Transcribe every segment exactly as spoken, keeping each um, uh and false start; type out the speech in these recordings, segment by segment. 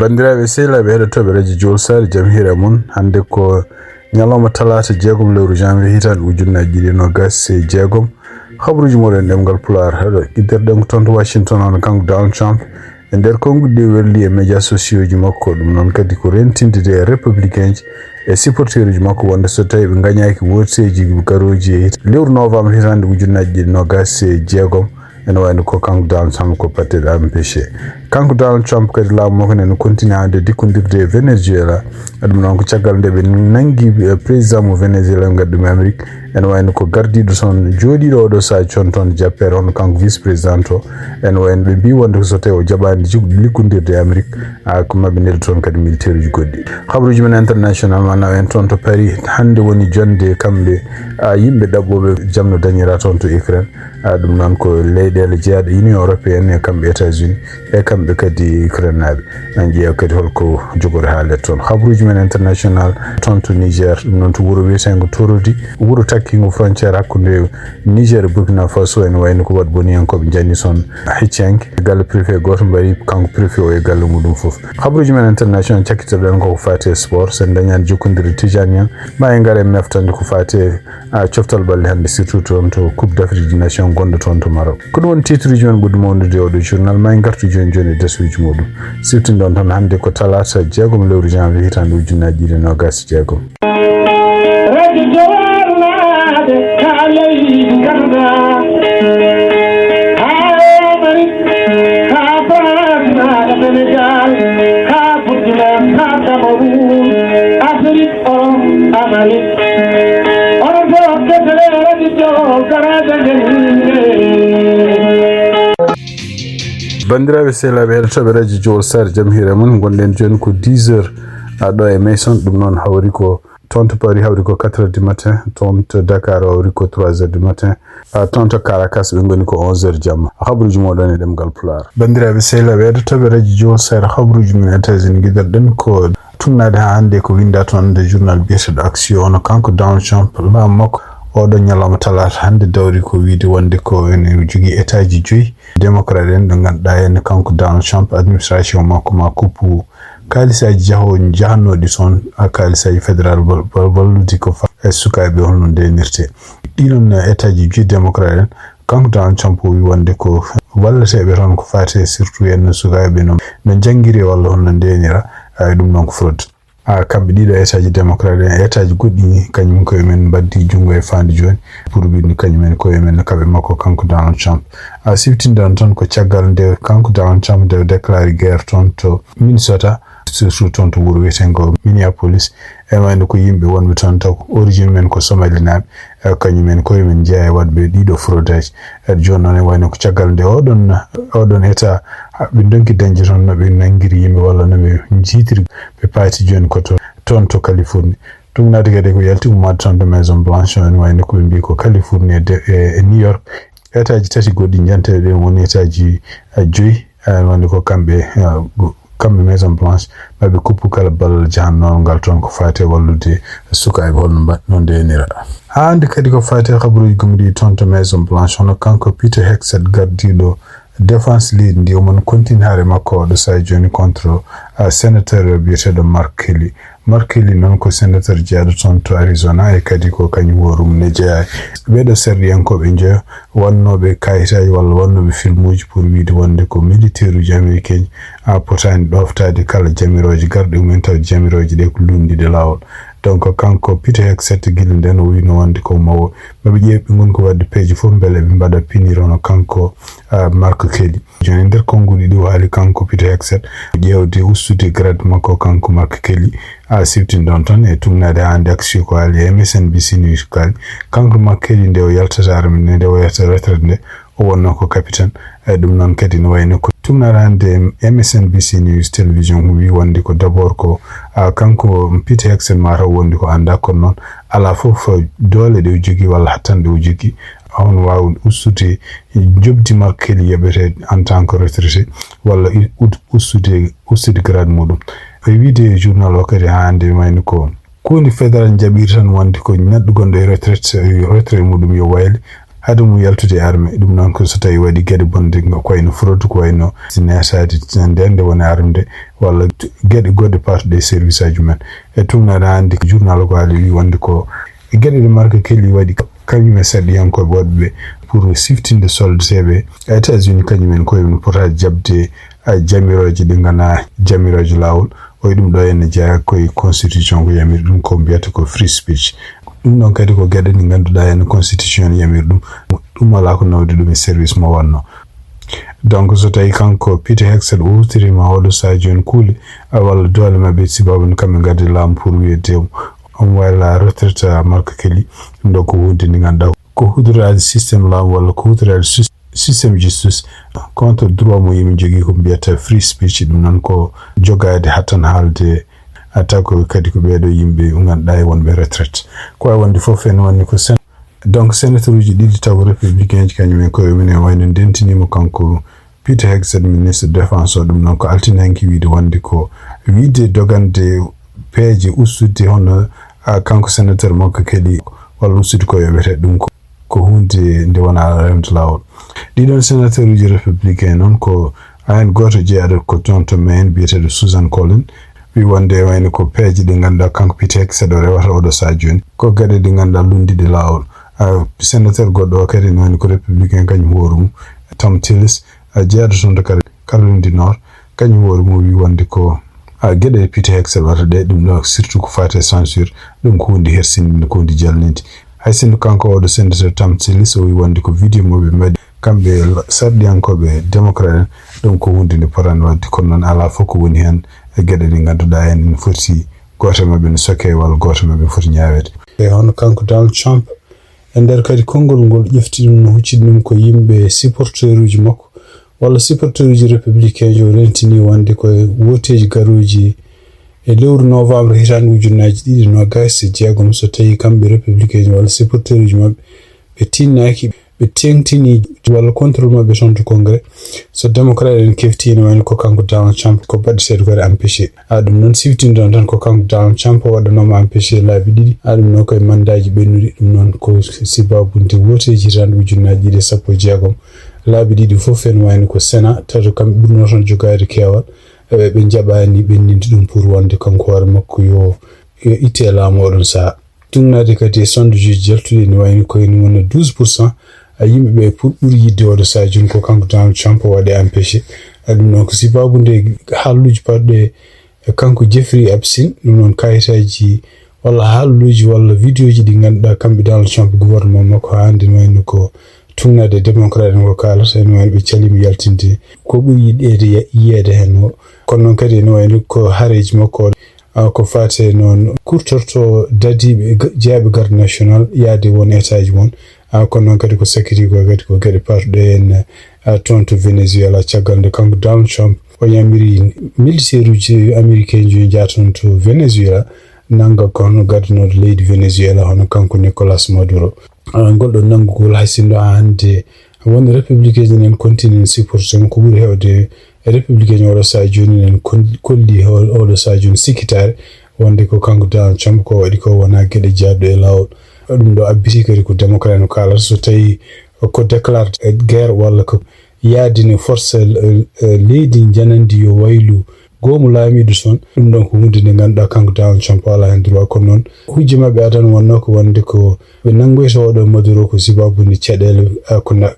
Banndiraaɓe sehilaaɓe heɗotooɓe radio Jowol Saare, jam hiire mon. Hannde ko ñalawma talaata jeegom lewru janvier hitaande ujunnaji ɗiɗi e noogas e jeegom. Habaruuji moɗon ɗemngal Pulaar. Haɗo iddirɗen ko toon to Washington, hono kanko Donald Trump e nder konnguɗi ɗi weldi e médias sociaux ji makko. Ɗum noon kadi ko rentinde e républicain ji e supporteruji makko wonde so tawi ɓe ngañaaki wooteeji garooji e hit-, lewru novembre hitaande ujunnaji ɗiɗi e noogas e jeegom, ene wayno ko kanko Donald Trump ko peut-être empêché. Kanko Donald Trump kadi laamu makko ne no continue hannde dikkondirde e Venezuela. Ɗum noon ko caggal nde ɓe nangi, eh, président mo Venezuela ngaddu mo Amérique. Ene wayno ko gardiiɗo toon, jooɗiiɗo oɗo sahaa toon, toon jappeere hono kanko vice président o. Ene wayno ɓe mbii wonde ko so tawi o jaɓaani jik-, liggondirde e Amérique, ah, ko maɓɓe neldi toon kadi militaire uji goɗɗi. Habaruuji men international ma naw en toon to Paris. Hannde woni jonnde kamɓe, ah, yimɓe ɗaɓɓooɓe jam no dañira toon to Ukraine. Ah, ɗum noon ko leyɗeele jeyaaɗe Union européenne e kamɓe États-Unis e kamɓe kadi Ukraine naaɓe. En ƴeewa kadi holko jogori haalde toon. Habaruuji men international toon to Niger, ɗum noon to wuro wiyeteengo Torodi, wuro takkiingo frontière hakkunde Niger e Burkina Faso, ene wayno ko waɗi boniyankooɓe njani toon hecciyanke. Galle préfet gooto mbaɗi kanko préfet o e galle muɗum fof. Habaruuji men international cakkitoɗen ko ko faati e sport. Sen dañaani jokkondirde Tijani Yang, ma en ngar e meftande ko faati e, a, coftal ɓalli hannde, surtout toon to Coupe d'Afrique des Nations gonɗo toon to Maroc. Ko ɗum woni titre uji men ɓurɗi mawnude e oɗo journal. Ma en ngartu jooni jooni e dasuuji muɗum. Siftinde on tan hannde ko talaata jeegom lewru janvier hitaande ujunnaji ɗiɗi e noogas e jeegom. Radio Jowol Naade, ka leydi Ghana, ha Amérique, ha France, ha Sénégal, ha Burkina, ha Cameroun, Afrique, Europe, Amérique. Onon fof kettore Radio Jowol, garaaji men. Banndiraaɓe sehilaaɓe heɗotooɓe radio Jowol Saare, jam hiire mon. Ngonɗen jooni ko dix heures, a, ɗo e Maison, ɗum noon hawri ko toon to Paris hawri ko quatre heures du matin, toon to Dakar hawri ko trois heures du matin, a, toon to Caracas ɓe ngoni ko onze heures jamma. Habaruuji moɗon e ɗemngal Pulaar. Banndiraaɓe sehilaaɓe heɗotooɓe radio Jowol Saare, habaruuji men États-Unis, giɗoɗen ko tugnaade haa hannde ko winnda toon nder journal biyeteeɗo Axios, hono kanko Donald Trump, laamu makko oɗo ñalawma talaata hannde dawri ko wiide wonde ko ene jogii état ji joyi démocrate en, ɗo ngannduɗaa heen kanko Donald Trump administration makko ma kuppu kaalisaaji jaho-, jahannooɗi toon, a, kaalisaaji fédéral wal-, wal-, wallude ko fa-, e sukaaɓe holno ndenirte. Ɗii ɗoon état ji joyi démocrate en, kanko Donald Trump o wi wonde ko walleteeɓe toon ko faati e surtout en sukaaɓe no, no njanngiri walla holno ndenira, a, ɗum noon ko fraude. A, kamɓe ɗii ɗoo état ji démocrate en, état ji goɗɗi ni, kañum koye men mbaddi junngo e faandu jooni pour wiide kañum en koye men no kaɓe makko kanko Donald Trump. A, siftinde on tan ko caggal nde kanko Donald Trump nde o déclare guerre toon to Minnesota, surtout toon to wuro wiyeteengo Minneapolis. E wayno ko yimɓe wonɓe toon taw ko origine men ko Somalinaaɓe, e kañum en koye men jeyaa e waɗɓe ɗii ɗoo fraudeaji. E jooni noon e wayno ko caggal nde oɗon, oɗon état, ɓe ndonki dañde toon no ɓe nanngiri yimɓe walla no ɓe njiitiri, ɓe paati jooni ko to, toon to Californie. Ɗum naati kadi ko yalti ummaade toon to Maison Blanche, ene wayno ko ɓe mbii ko Californie e de-, e, e New York. État ji tati goɗɗi njanteeɗi ɗen woni état ji, eh, joyi, eh, wonde ko kamɓe, eh, go-, kamɓe Maison Blanche, maɓe kuppu kala ballal jahannoo ngal toon ko faati e wallude sukaaɓe holno mbaɗnoo ndenira. Haa hannde kadi ko faati e habaruuji gomɗi toon to Maison Blanche, hono kanko Peter Hegseth, gardiiɗo défense leydi ndi, omon continue haare makko oɗo sahaa jooni contre, ah, sénateur biyeteeɗo Mark Kelly. Mark Kelly noon ko sénateur jeyaaɗo toon to Arizona, e kadi ko kañum woorum ne jeyaa e ɓeeɗo sarɗiyankooɓe njoyo wannooɓe kayitaaji walla wannooɓe filmuuji pour wiide wonde ko militaire uji américain, a, potaani ɗooftaade kala jamirooje garɗe mumen, taw jamirooje ɗe ko luutndiiɗe laawol. Donc, kanko Peter Hegseth gila ndeen o wiino wonde ko mawo maɓe ƴeew ɓe ngoni ko waɗde peeje fof mbele ɓe mbaɗa punir hono kanko, ah, Mark Kelly. Jooni nder konnguɗi ɗi o haali kanko Peter Hegseth, ƴeewde ustude grade makko kanko Mark Kelly, a, siftinde on tan e tugnaade haa hannde Axios ko haali e M S N B C News ko haali. Kanko Mark Kelly nde o yaltata armée nde, nde o yaltata retraite nde, o wonnoo ko capitaine. E ɗum noon kadi no wayno ko tugnaade hannde M S N B C News télévision o wii wonde ko d'abord ko, a, kanko Peter Hegseth mataw wondi ko anndaa, kono noon alaa fof doole ɗe o jogii walla hattan ɗe o jogii, on waawi ustude njoɓdi Mark Kelly yoɓetee en tant que retraité walla i-, ud-, ustude, ustude grade muɗum. E wiide journal o kadi haa hannde wayno ko Cour fédéral jaɓiri tan wonde ko neɗɗo gonɗo e retraite, retraite muɗum yo waylo, haade mum yaltude e armée. Ɗum noon ko so tawi waɗi geɗe bonde ko wayno fraude, ko wayno neesaade nden nde woni armée walla geɗe goɗɗe paatuɗe e service aji men. E tumna aɗa anndi journal ko haali wi wonde ko geɗe ɗe Mark Kelly waɗi kañum e sarɗiyankooɓe waɗɓe pour siftinde soldateeɓe États-Unis, kañum en koye mum pota jaɓde a jamirooje ɗe ngana jamirooje laawol. Oy ɗum ɗo ene jeyaa koye constitution ko yamiri ɗum ko mbiyata ko free speech. Ɗum ɗon kadi ko geɗe ɗe ngannduɗaa ene constitution yamiri ɗum. Ɗum alaa ko nawdi ɗum e service mo wonno. Donc so tawi kanko Peter Hegseth o huutorima oɗo saha jooni kuule walla doole maɓɓe sababu no kamɓe ngaddi laamu pour wiyede omo wayla retraite Mark Kelly. Ɗum ɗo ko hunde nde ngannduɗaa ko huutoraade système laamu walla ko huutoraade système justice contre droit mo yimɓe njogii ko mbiyata free speech. Ɗum noon ko jogaade hattan haalde attaque kadi ko ɓeeɗo yimɓe ngannduɗaa e wonɓe retraite. Ko wawi wonde fof ene wonni ko sen donc sénateur uji ɗiɗi taw républicain ji kañum en koye mum en wayno ndentinima kanko Peter Hegseth ministre défense o. Ɗum noon ko altine hanki wiide wonde ko wiide dogande peeje ustude hono kanko sénateur makko kadi walla ustude ko yoɓete ɗum ko ko hunde nde wona remde laawol. Ɗiɗon sénateur uji républicain noon ko hen gooto jeyaɗo ko toon to Maine biyeteeɗo Susan Collin wi wonde wayno ko peeje ɗi ngannduɗaa kanko Peter Hegseth o rewata oɗo saha jooni ko geɗe ɗi ngannduɗaa lunndiɗe laawol. Sénateur goɗɗo o kadi ne woni ko républicain kañum hoore mum Thom Tillis jeyaɗo toon to Caroline du Nord kañum hoore mum wi wonde ko geɗe Peter Hegseth waɗata ɗe ɗum ɗo surtout ko fate censure ɗum ko hunde hersinde ko hunde jalninde. Hay sinno kanko oɗo sénateur Thom Tillis o wi wonde ko vidéo mo ɓe mbaɗi kamɓe sarɗiyankooɓe démocrate en ɗum ko hunde nde potani waɗde kono noon alaa fof ko woni heen e geɗe ɗe ngannduɗaa en ene foti gooto e maɓɓe ne soke walla gooto e maɓɓe foti ñaaweede. E hono kanko Donald Trump e nder kadi konngol ngol ƴefti ɗum no hucciti ɗum ko yimɓe supporteruuji makko walla supporteruuji républicain jo rentini wonde ko e wooteeji garooji e lewru novembre hitaande ujunnaaji ɗiɗi nogas e jeegom so tawi kamɓe républicain walla supporteruuji maɓɓe ɓe tinnaaki ɓe teeŋtini walla contrôle maɓɓe toon to congrès so démocrate en kefti ene wayno ko kanko Donald Trump ko baɗɗo seeɗa kadi empêché a ɗum noon siftindon tan ko kanko Donald Trump waɗanoma empêché laabi ɗiɗi a ɗum noon koye mandaaji ɓennuɗi ɗum noon ko sababu nde wooteeji hitaande ujunnaaji ɗiɗi e sappo e jeegom laabi ɗiɗi fof ene wayno ko Sénat tato kamɓe ɓurno toon jogaade keewal ɓe njaɓaani ɓenninde ɗum pour wonde kanko hoore makko yo itte e laamu oɗon saha. Tuugnaade kadi e sondageeji jaltuɗi ene wayno ko ene wona douze pour cent a yimɓe ɓe pour ɓuri yiɗde oɗo saha jooni ko kanko Donald Trump waɗe empêché a ɗum noon ko sababu nde haalluuji paɗɗo e kanko Jeffrey Epstein ɗum noon kayitaaji walla haalluuji walla vidéoji ɗi ngannduɗaa kamɓe Donald Trump gouvernement makko hannde ne wayno ko tuugnaade e démocrate en ko kaalata ene wayno ɓe caliima yaltinde ko ɓuri yiɗeede yiyeede heen o kono noon kadi ene wayno ko hareeji makko ko faate noon kurtorto dadiiɓe jeyaaɓe garde national yaade won état ji won kono noon kadi ko sakkiti ko kadi ko geɗe paatuɗe en toon to Venezuela caggal nde kanko Donald Trump o yamiri militaire uji américain ji yo njaha toon to Venezuela nannga ko hono gardanooɗo leydi Venezuela hono kanko Nicolas Maduro ngol ɗo nanngugol hay sinno haa hannde won républicain ji nen continue supporté mo ko ɓuri heewde républicain oɗo saha jooni nen kolli oɗo saha jooni sikkitaare wonde ko kanko Donald Trump ko waɗi ko wona geɗe jaabɗo e laawol ɗum ɗo abbiti kadi ko démocrate no kaalata so tawi ko déclare guerre walla ko yaadine force leydi janandi yo waylu goomu laamiiɗo toon ɗum ɗon ko hunde nde ngannduɗaa kanko Donald Trump alaa heen droit kono noon hujja maɓɓe adan wonno ko wonde ko ɓe nanngoyta oɗo Maduro ko sababude caɗeele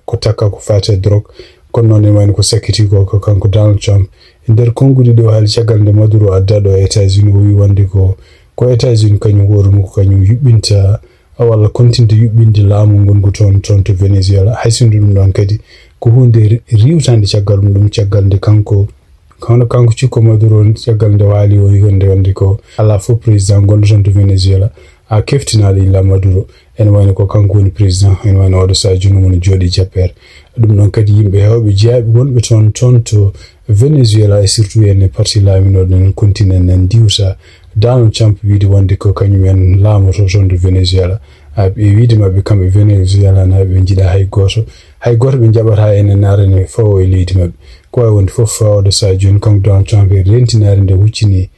ko takka ko faati e drogue kono noon ene wayno ko sakkiti ko ko kanko Donald Trump e nder konnguɗi ɗo haali caggal nde Maduro adda ɗo e États-Unis o wi wonde ko ko États-Unis kañum hoore mum ko kañum yuɓɓinta walla continue yuɓɓinde laamu ngongu toon toon to Venezuela hay sinno ɗum ɗon kadi ko hunde riiwtande caggal mum ɗum caggal nde kanko hono kanko cikko Maduro caggal nde waali o wi wonde wonde ko alaa fof président gonɗo toon to Venezuela a keftinaɗo illa Maduro ene wayno ko kanko woni président ene wayno oɗo saha jooni woni jooɗi jappeere ɗum ɗon kadi yimɓe heewɓe jeyaaɓe wonɓe toon toon to Venezuela e surtout ene parti laaminooɗo nen continent nen ndiwta Donald Trump wiide wonde ko kañum en laamoto toon to Venezuela ɓe wiide maɓɓe kamɓe Venezuela naaɓe ɓe njiɗa hay gooto hay gooto ɓe njaɓata enen arane fawo e leydi maɓɓe ko wawi wonde fof fawde saha jooni kanko Donald Trump e rentinaare nde huccini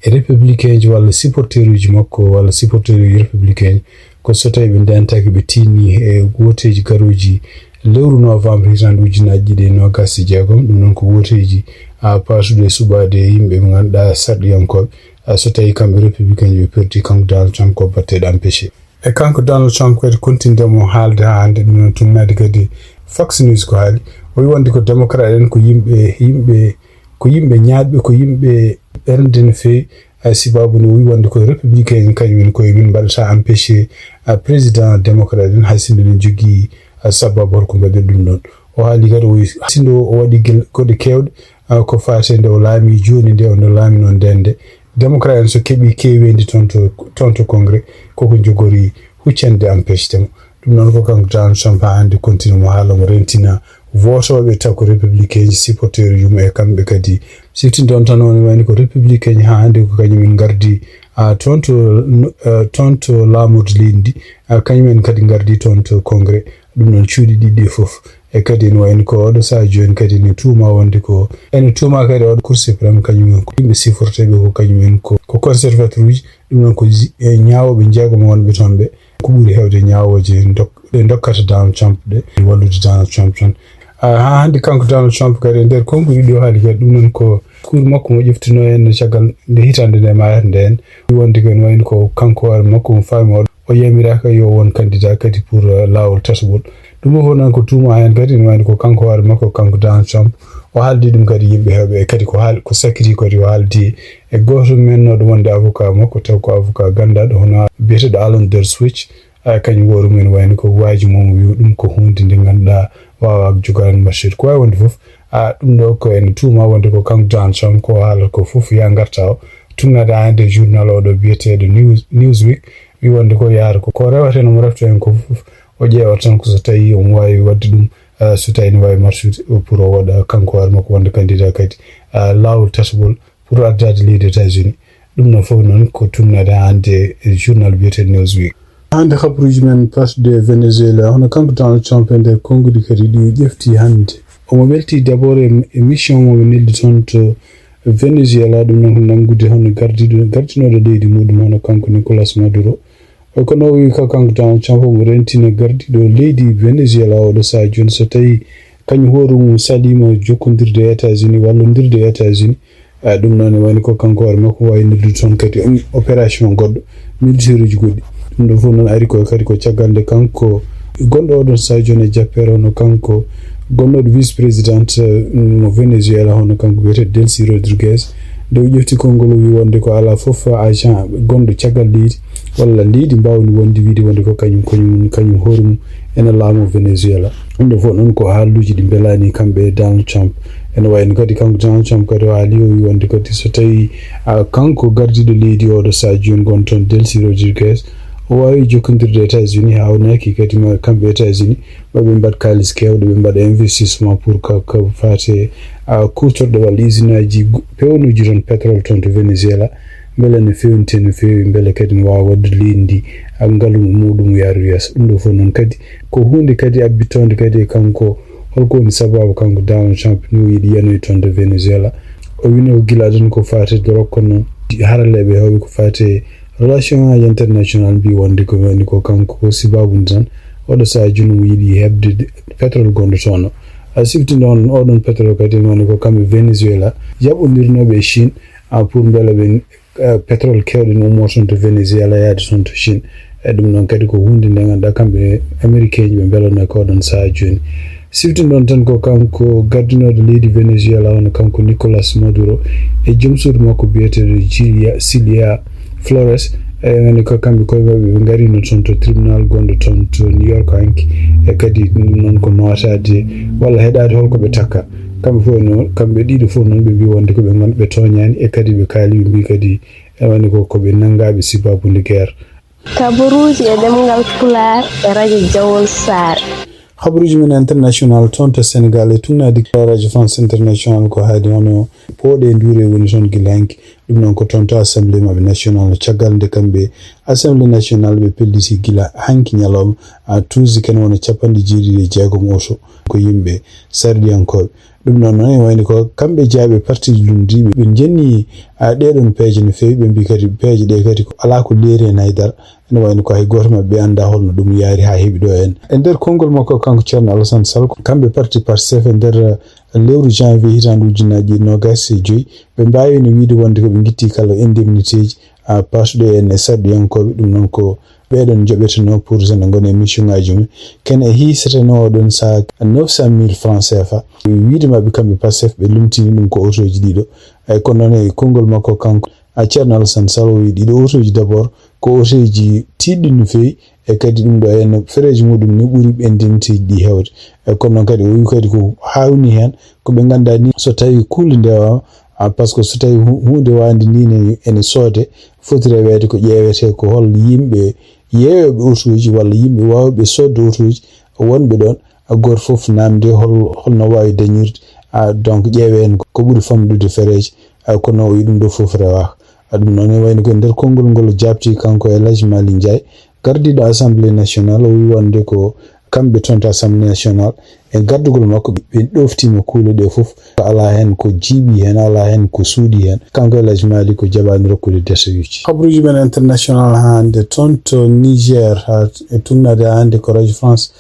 e républicain ji walla supporter uji makko walla supporter uji républicain ji ko so tawi ɓe ndentaaki, ɓe tinni e wooteeji garooji lewru novembre hitande ujunaaji ɗiɗi e noogas e jeegom. Ɗum noon ko wooteeji, a, paatuɗi e suɓaade yimɓe ɓe ngannduɗaa sarɗiyankooɓe. A, so tawi kamɓe républicain ɓe perdi, kanko Donald Trump ko batteɗo empêché. E kanko Donald Trump kadi kontinde mo haalde haa hannde, ɗum noon tumnaade kadi Fox News ko haali. O wi wonde ko démocrate en ko yimɓe, yimɓe, ko yimɓe ñaaɗɓe, ko yimɓe ɓernde no feewi. Hay sibabu no wi wonde ko républicain en kañum en koye min mbaɗata empêché, a, président démocrate en hay sinno ne jogii, a, sababu holko mbaɗir ɗum ɗon. O haali kadi o wi sinno o waɗi gel-, goɗɗe keewɗe, a, ko faate nde o laami jooni nde, o no laami noon nden nde. Démocrate en so keɓi keeweendi toon to, toon to Congrès, koko njogori huccande empêche temo. Ɗum noon ko kanko Donald Trump haa hannde continue mo haala mo rentina votooɓe taw ko républicain ji supporteur yum e kamɓe kadi. Siftin toon tan woni wayni ko républicain ji haa hannde ko kañum en ngardi, a, toon to, a, toon to laamorde leydi ndi, a, kañum en kadi ngardi toon to Congrès. Ɗum noon cuuɗi ɗiɗi ɗi fof. E kadi ene wayni ko oɗo sahaa jooni kadi ene tuuma wonde ko, ene tuuma kadi oɗo Cour suprême kañum en ko yimɓe siforteeɓe ko kañum en ko, ko conservateur uji. Ɗum noon ko ji-, e ñaawooɓe jeegom wonɓe toon ɓe. Ko ɓuri heewde ñaawooje ndok-, ɗe ndokkata Donald Trump ɗe, wallude Donald Trump tan. A, haa hannde kanko Donald Trump kadi e nder konnguɗi ɗi o haali kadi, ɗum noon ko discours makko mo ƴeftinoo en caggal nde hitaande nde maayata nde en. Wonde ko ene wayni ko kanko hoore makko mo faami o, o yamiraaka yo won candidat kadi pour, eh, laawol tataɓol. Ɗum fof noon ko tuuma heen kadi ene wayni ko kanko hoore makko, kanko Donald Trump. O haaldi ɗum kadi yimɓe heewɓe e kadi ko haal-, ko sakkiti kadi o haaldi e gooto mennooɗo wonde avocat makko, taw ko avocat ganndaɗo hono biyeteeɗo Alan Dershowitz. A, kañum hoore mum ene wayni ko waaji mum wiyu ɗum ko huunde nde ngannduɗaa waawaa jogaade marché. Ko waawi wonde fof, a, ɗum ɗo ko ene tuuma wonde ko kanko Donald Trump ko haalata ko fof yaa ngarta o. Tumnaade haa hannde journal oɗo biyeteeɗo News-, Newsweek wi wonde ko yahata ko, ko rewata no mo refta heen ko fof, o ƴeewata tan ko so tawi omo waawi waɗde ɗum, a, so tawi ne waawi marsude pour o waɗa kanko hoore makko wonde candidat kadi, a, laawol tataɓol pour addaade leydi États-Unis. Ɗum noon fof noon ko tumnaade hannde e journal biyeteeɗo Newsweek. Hannde habaruuji men paatuɗi e Venezuela, hono kanko Donald Trump e nder konnguɗi kadi ɗi o ƴefti hannde. Omo welti d'abord e, e mission mo ɓe neldi toon to Venezuela, ɗum noon ko nanngude hono gardiiɗo, gardinooɗo leydi muɗum hono kanko Nicolas Maduro. Kono o wi ko kanko Donald Trump omo rentina gardiiɗo leydi Venezuela oɗo sahaa jooni so tawi kañum hoore mum saliima jokkondirde e États-Unis, wallondirde e États-Unis. A, ɗum noon ne wayno ko kanko hoore makko waawi noddude toon kadi, um, opération goɗɗo, militaire uji goɗɗi. Ɗum ɗo fof noon ari ko kadi ko caggal nde kanko gonɗo oɗon sahaa jooni e jappeere hono kanko gonnooɗo vice président, eh, mo Venezuela hono kanko wiyetee Delcy Rodriguez. Nde o ƴefti konngol o wi wonde ko alaa fof agent gonɗo caggal leydi walla leydi mbawndi wonde wiide wonde ko kañum, kañum, kañum hoore mum ene laamo Venezuela. Ɗum ɗo fof noon ko haaluuji ɗi mbelaani kamɓe e Donald Trump. Ene wayno kadi kanko Donald Trump kadi o haali o wi wonde kadi so tawi, a, kanko gardiiɗo leydi oɗo sahaa jooni gonɗo toon Delcy Rodriguez o waawi jokkondirde e États-Unis haa o naaki kadi ma kamɓe États-Unis ma ɓe mbaɗ kaalis keewɗo, ɓe mbaɗa investissement pour ka, ka faate, a, kuutorɗe walla usine aji gu-, pewnuuji toon pétrole toon to Venezuela, mbele no feewnitee no feewi, mbele kadi no waawa waɗde leydi ndi, a, ngalu muɗum yaaru yeeso. Ɗum ɗo fof noon kadi ko huunde kadi abbitoonde kadi e kanko, holko woni sababu kanko Donald Trump ni o yiɗi yanoyde toon to Venezuela. O wino gila ɗon ko faate drogue kono haralleeɓe heewɓe ko faate relation international mbi wonde ko woni ko kanko ko sibabu nde tan oɗo sahaa jooni o yiɗi heɓde pétrole gonɗo toon o. A, sifti noon oɗon pétrole kadi woni ko kamɓe Venezuela jaɓondirnooɓe e Chine, a, pour mbele ɓe, a, pétrole keewɗo no ummoo toon to Venezuela yaade toon to Chine. E ɗum noon kadi ko huunde nde ngannduɗaa kamɓe Amerikeenji ɓe mbelano ko oɗon sahaa jooni. Siftinɗon tan ko kanko gardinooɗo leydi Venezuela, hono kanko Nicolas Maduro, e joom suudu makko biyeteeɗo Cilia, Cilia Flores, e woni ko kamɓe koye maɓɓe ɓe ngarino toon to tribunal gonɗo toon to New York hanki. E kadi ɗum noon ko nootaade walla heɗaade holko ɓe takka. Kamɓe fof noon, kamɓe ɗiɗo fof noon ɓe mbi wonde ko ɓe ngon-, ɓe tooñaani, e kadi ɓe kaali, ɓe mbi kadi e woni ko, ko ɓe nanngaaɓe sibabude guerre. Kabaruuji e ɗemngal Pulaar e Radio Jawol Saare. Habaruuji men international toon to Senegal e tuugnaade Radio France International ko haali hono pooɗe e nduure woni toon gila hanki. Ɗum noon ko toon to Assemblée maɓɓe national caggal nde kamɓe Assemblée national ɓe pelliti gila hanki ñalawma, a, tuusi kene wona capanɗe jeeɗiɗi e jeegom oto ko yimɓe sarɗiyankooɓe. Ɗum noon, noon ene wayni ko kamɓe jeyaɓe partiiji lunndiiɓe, ɓe njenni, a, ɗee ɗoon peeje no feewi, ɓe mbii kadi peeje ɗee kadi ko alaa ko leeri heen haydara. Ene wayni ko hay gooto maɓɓe anndaa holno ɗum yaari haa heɓi ɗo heen. E nder konngol makko, kanko Ceerno Alassane Sall, ko kamɓe parti Pastef e nder, eh, lewru janvier hitaande ujunnaji ɗiɗi noogaas e joyi, ɓe mbaawino wiyde wonde ko ɓe ngitti kala indemnitéji, a, paatuɗo en e saɗɗiyankooɓe, ɗum noon ko ɓeɗon njoɓetenoo pour so ne ngona e mission ngaji mum. Ken e hiisetenoo oɗon saha neuf cent mille francs C F A. Wiyde maɓɓe kamɓe Pastef ɓe lumtini ɗum ko otoji ɗiɗo. Eyyi, kono noon e konngol makko kanko, a, Ceerno Alassane Sall o wi ɗiɗo otoji d'abord ko otoji tiiɗɗi no feewi, e kadi ɗum ɗo en fereeji muɗum ni ɓuri ɓendinteeji ɗi heewde. E kono noon kadi o wi kadi ko hawni heen ko ɓe ngannduɗaa ni so tawi kuule nde wawa, a, par ce que so tawi hu-, huunde wande ni ne, ene soode, foti reweede ko ƴeewete ko hol yimɓe yeeyooɓe otoji walla yimɓe waawɓe soodde otoji wonɓe ɗoon, a, gooto fof namde hol, holno waawi dañirde, a, donc ƴeewe heen ko ɓuri famɗude fereeje, a, kono o wi ɗum ɗo fof rewaaka. A, ɗum noon ne wayno ko e nder konngol ngol o jaabti kanko El Hadj Malick Ndiaye, gardiiɗo Assemblée nationale, o wi wonde ko kamɓe toon to Assemblée nationale, e gardugol makko, ɓe ɗoftiima kuule ɗe fof. Alaa heen ko jiiɓi heen, alaa heen ko suuɗi heen. Kanko El Hadj Malick ko jaɓaani rokkude détail uji. Habruuji men international haa hannde toon to Niger, haa e tuugnaade haa hannde ko Radio France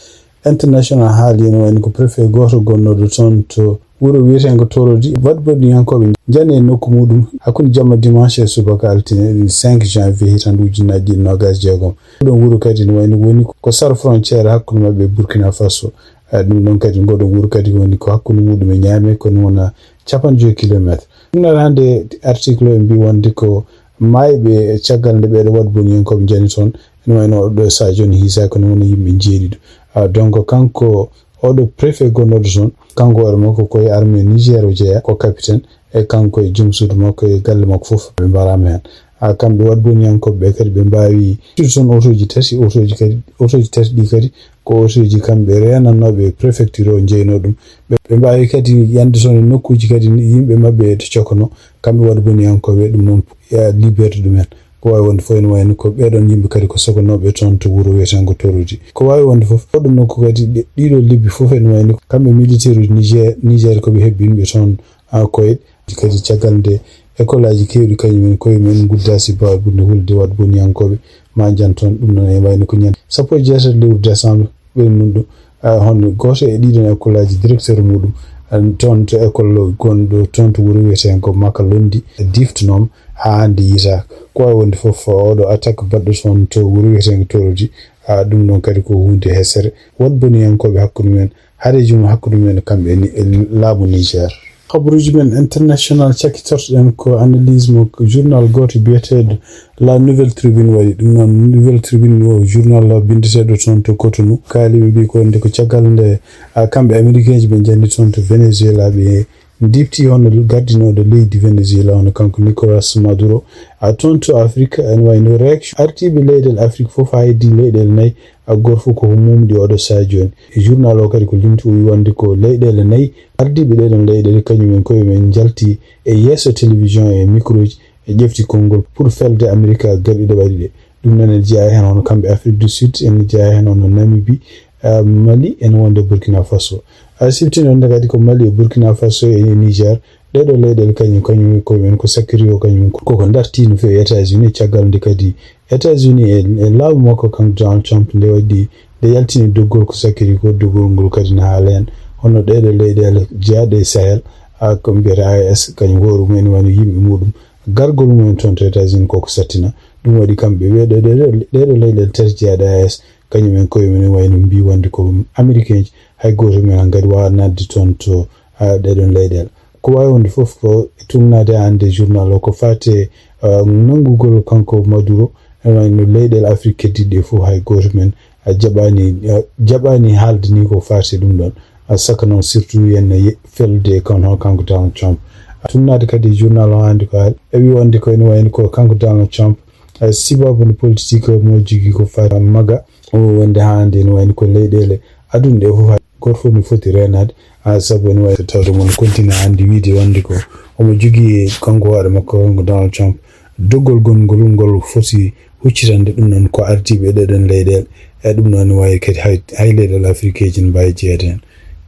International haali ene wayno ko préfet gooto gonnooɗo toon to wuro wiyeteengo Torodi, waɗboniyankooɓe njani e nokku muɗum hakkunde jamma dimanche e subaka altine cinq janvier hitaande ujunnaji ɗiɗi noogaas e jeegom. Ɗon wuro kadi ne wayno woni ko sara frontière hakkunde maɓɓe e Burkina Faso. Eh, ɗum ɗon kadi, ngoɗon wuro kadi woni ko hakkunde muɗum e Niamey, ko wona capanɗe joyi kilometre. Ɗum noon hannde article o mbi wonde ko maayɓe caggal nde ɓeɗo waɗboniyankooɓe njani toon, ene wayno oɗo Sadio ne hiisa ko wona yimɓe jeeɗiɗo. Ah, donc kanko oɗo préfet gonnooɗo toon, kanko hoore makko ko e armée Niger o jeyaa, ko capitaine, e kanko e joom suudu makko e galle makko fof ɓe mbaraama heen. A, kamɓe waɗboniyankooɓe ɓe kadi ɓe mbaawi ƴettude toon otoji tati, otoji kadi, otoji tati ɗi kadi ko otoji kamɓe reenannooɓe préfecture o njeynoo ɗum. Ɓe, ɓe mbaawi kadi yande toon e nokkuuji kadi yimɓe maɓɓe to cokkanoo, kamɓe waɗboniyankooɓe ɗum noon, e, liberté ɗumen. Ko waawi wonde fof ene wayno ko ɓeɗon yimɓe kadi ko sokanooɓe toon to wuro wiyeteengo Torodi. Ko waawi wonde fof, oɗo nokku kadi ɗe-, ɗiɗo lebbi fof ene wayno ko kamɓe militaire uji Niger, Niger ko ɓe hebbinɓe toon, a, koyɗe. Kadi caggal nde école aji keewɗi kañum en koye mumen nguddaasi bawɗe ɓurde hulde waɗboniyankooɓe ma njan toon. Ɗum noon ene wayno ko ñande sappo e jeetati lewru décembre. Ɓe nunɗo, ah, hono gooto e ɗiɗon école aji directeur muɗum, ah, toon to école gonɗo toon to wuro wiyeteengo Makalondi, diftonoom haa hannde yiytaaka. Ko waawi wonde fof, oɗo attaque baɗɗo toon to wuro wiyeteengo Torodi, ah, ɗum ɗon kadi ko huunde hesere. Waɗboniyankooɓe hakkunde mumen, hareeji mum hakkunde mumen kamɓe ni, e laamu Niger. Habaruuji men international cakkitortoɗen ko analyse mo journal gooto biyeteeɗo La Nouvelle Tribune waɗi. Ɗum noon, Nouvelle Tribune o journal binndeteeɗo toon to Cotonou. Kaali ɓe mbii ko wonde ko caggal nde, a, kamɓe Américain ji ɓe njanni toon to Venezuela, ɓe ndiifti hono gardinooɗo leydi Venezuela, hono kanko Nicolas Maduro. A, toon to Afrique, ene wayno réaction ardiiɓe leyɗeele Afrique fof, haa heddii leyɗeele nayi, a, gooto fof ko mumɗi oɗo sahaa jooni. E journal o kadi ko limti, o wi wonde ko leyɗeele nayi ardiiɓe ɗeɗon leyɗeele, kañum en koye mumen njalti e yeeso télévision e micro ji, e ƴefti konngol pour felde Amerika garɗiiɗe ɓaɗi ɗe. Ɗum noon ene jeyaa heen hono kamɓe Afrique du Sud, ene jeyaa heen hono Namibie, ah, Mali, ene wonde Burkina Faso. A, siftinoɗen kadi ko Mali e Burkina Faso e Niger, ɗeɗo leyɗeele kañum, kañum koye mumen ko sakkiri o, kañum koko dartii no feewi États-Unis, caggal nde kadi États-Unis e, e laamu makko kanko Donald Trump nde waɗi, nde yaltini doggol ko sakkiri ko, doggol ngol kadi ne haala heen hono ɗeɗo leyɗeele jeyaaɗe e Sahel, a, ko mbiyata A E S, kañum hoore mum ene wayno yimɓe muɗum, gargol mum en toon to États-Unis koko sattina. Ɗum waɗi kamɓe ɓe ɗeɗo, ɗeɗo, ɗeɗo leyɗeele tati jeyaaɗe A E S, kañum en koye mum ene wayno mbii wonde ko Américain ji, hay gooto mum en hankadi waawaa naatde toon to, a, ɗeɗon leyɗeele. Ko waawi wonde fof ko e tuugnaade hannde journal o ko faati, a, nanngugol kanko Maduro, ene wayno leyɗeele Afrique keddiiɗe ɗe fof hay gooto mum en, a, jaɓaani, a, jaɓaani haalde ni ko faati ɗum ɗoon. A, saka noon surtout yen ye-, felde kono kanko Donald Trump. A, tuugnaade kadi journal o hannde ko haali, e wi wonde ko ene wayno ko kanko Donald Trump, a, sibabu no politique mo jogii ko faati maga, o wonde hannde ene wayno ko leyɗeele aduna ɗe fof hay gooto fof no foti reenaade, a, sabu ene waawi tawde omo continue hannde wiyde wonde ko omo jogii kanko hoore makko, kanko Donald Trump, doggol gongol ngol foti huccitande ɗum noon ko ardiiɓe ɗeɗon leyɗeele. E ɗum noon ne waawi kadi hay, hay leyɗeele Afrique ji ne mbaawi jeyeede heen.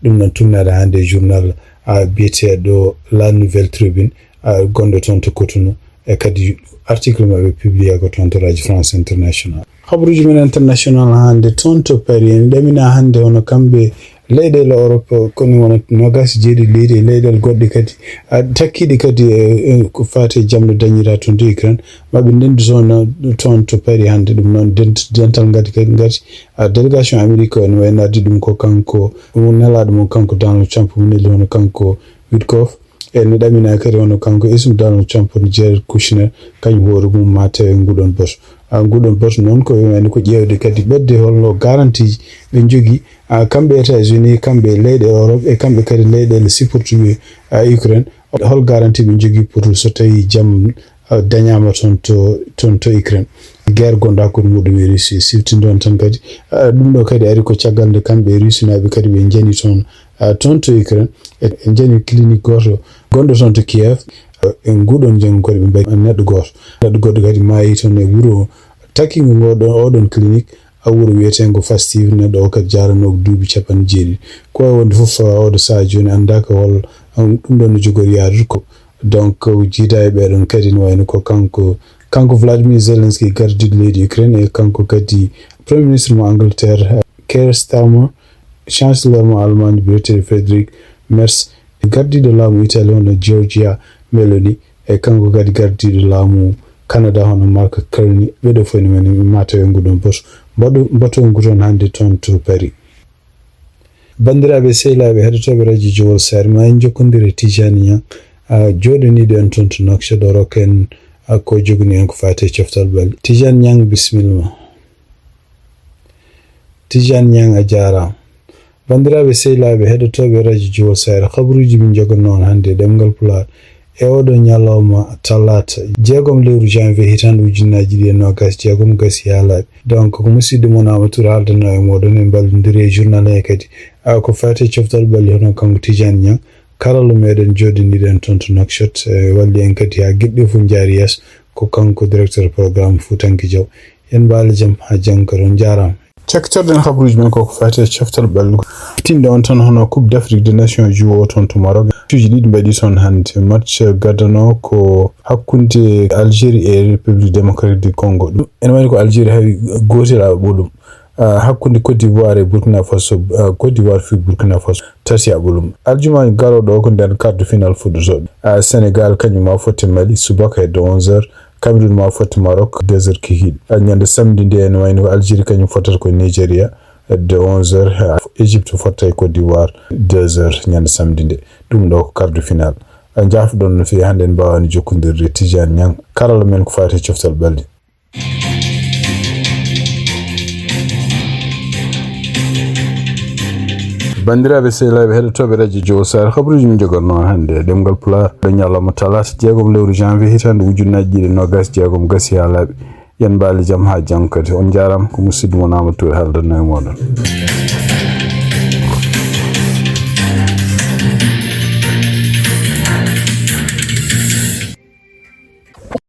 Ɗum noon tuugnaade hannde e journal a, biyeteeɗo La Nouvelle Tribune, a, gonɗo toon to Cotonou, e kadi article maɓɓe publié ko toon to Radio France International. Habaruuji men international hannde toon to Paris, en ɗamina hannde hono kamɓe leyɗeele Europe, koni wona noogaas e jeeɗiɗi leydi e leyɗeele goɗɗe kadi, a, takkiiɗe kadi e, e ko faati e jam no dañiraa toon to Ukraine. Maɓe ndenndi toon, toon to Paris hannde. Ɗum noon dent-, dental ngati kadi ngati, a, délégation Amérique o ene wayi no addi ɗum ko kanko, ɗum nelaaɗo mum kanko Donald Trump, mo neli hono kanko Witkoff. Ene ɗamina kadi hono kanko ismu Donald Trump, hono Jared Kushner, kañum hoore mum ma tawe nguɗon boto. A, nguɗon boto noon ko wayno ko ƴeewde kadi ɓetde holno garantie ji ɓe njogii, a, kamɓe États-Unis, kamɓe leyɗe Europe e kamɓe kadi leyɗeele supportuɓe, a, Ukraine. Hol garantie ɓe njogii pour so tawii jam, a, dañaama toon to, toon to Ukraine? Guerre gonɗo hakkunde muɗum e Russie, siftinde on tan kadi, a, ɗum ɗo kadi ari ko caggal nde kamɓe e Russie naaɓe kadi ɓe njani toon, a, toon to Ukraine. E, e njani clinique gooto gonɗo toon to Kiev. E nguɗon njanngu kadi ɓe mbaɗi neɗɗo gooto. Neɗɗo goɗɗo kadi maayi toon e wuro takkingo ngo ɗo, oɗon clinique, a, wuro wiyeteengo Fastiv. Neɗɗo o kadi jaaranooɗo duuɓi capanɗe jeeɗiɗi. Ko wayi wonde fof, a, oɗo sahaa jooni anndaa ko hol, a, ɗum ɗon no jogori yaarude ko. Donc, jiida e ɓeeɗon kadi no wayno ko kanko, kanko Vladimir Zelensky, gardiiɗo leydi Ukraine, e kanko kadi Premier Ministre mo Angleterre, Keir Starmer, Chancellor mo Allemagne, biyeteeɗo Friedrich Merz, gardiiɗo laamu Italie hono Giorgia Meloni, e kanko kadi gardiiɗo laamu Canada hono Mark Carney. Ɓeeɗo fof ene woni mataw e nguɗon boto. Mbaɗo, mbaɗo ngu toon hannde toon to Paris. Banndiraaɓe sehilaaɓe heɗotooɓe Radio Jowol Saare, ma en njokkondire Tijani Ñang, a, jooɗaniiɗo en toon to Nouakchott, o rokka en, a, ko jogani en ko faati e coftal ɓalli. Tijani Ñang, bisimilla ma. Tijani Ñang, a jaaraama. Banndiraaɓe sehilaaɓe heɗotooɓe Radio Jowol Saare, habaruuji min njoganno on hannde e ɗemngal Pulaar. E oɗo ñalawma talaata, jeegom lewru janvier hitaande ujunnaaji ɗiɗi e noogaas e jeegom gasi haa laaɓi. Donc, ko musidɗo mon Amadou Touré haaldanno e mooɗon, en mballondiri e journal he kadi. A, ko faati e coftal ɓalli hono kanko Tijani Ñang, karallo meɗen jooɗaniiɗo en toon to Nouakchott, e walli en kadi haa geɗe ɗe fof njaari yeeso, ko kanko directeur programme Fuutanke Jaw. En mbaali jam haa janngo kadi, on njaaraama. Cakkitorɗen habaruuji men ko ko faati e coftal ɓalli. Tinɗo on tan hono Coupe d'Afrique des Nations juwo toon to Maroc. Matchuuji ɗiɗi mbaɗi toon hannde. Match gadano ko hakkunde Algérie e République Démocratique du Congo. Ɗum ene wayno ko Algérie hawi gootel a ɓolum. Ah, hakkunde Côte d'Ivoire e Burkina Faso, ah, Côte d'Ivoire fii Burkina Faso tati a ɓolum. Aljuma garooɗo o ko nden quart de finale fuɗɗotoo. Ah, Sénégal kañum ma fotte Mali subaka hedde onze heures. Cameroun ma fotte Maroc deux heures kikiiɗe. Ah, ñande samedi nde ene wayno ko Algérie kañum fottata ko Nigeria hedde onze heures. Ah, Égypte fotta e Côte d'Ivoire deux heures ñande samedi nde. Ɗum ɗo ko quart de finale. Ah, njaafo-ɗon no feewi hannde en mbaawaani jokkondirde Tijani Ñang. Karalla men ko faati e coftal ɓalli. Banndiraaɓe sehilaaɓe heɗotooɓe Radio Jowol Saare, habaruuji min njogatnoo hannde e ɗemngal Pulaar. Ɗo ñalawma talaata jeegom lewru janvier hitaande ujunnaaji ɗiɗi e noogaas e jeegom gasi haa laaɓi. Yen mbaali jam haa janngo kadi. On njaaraama, ko musidɗo mon Amadou Touré haaldanno e mooɗon.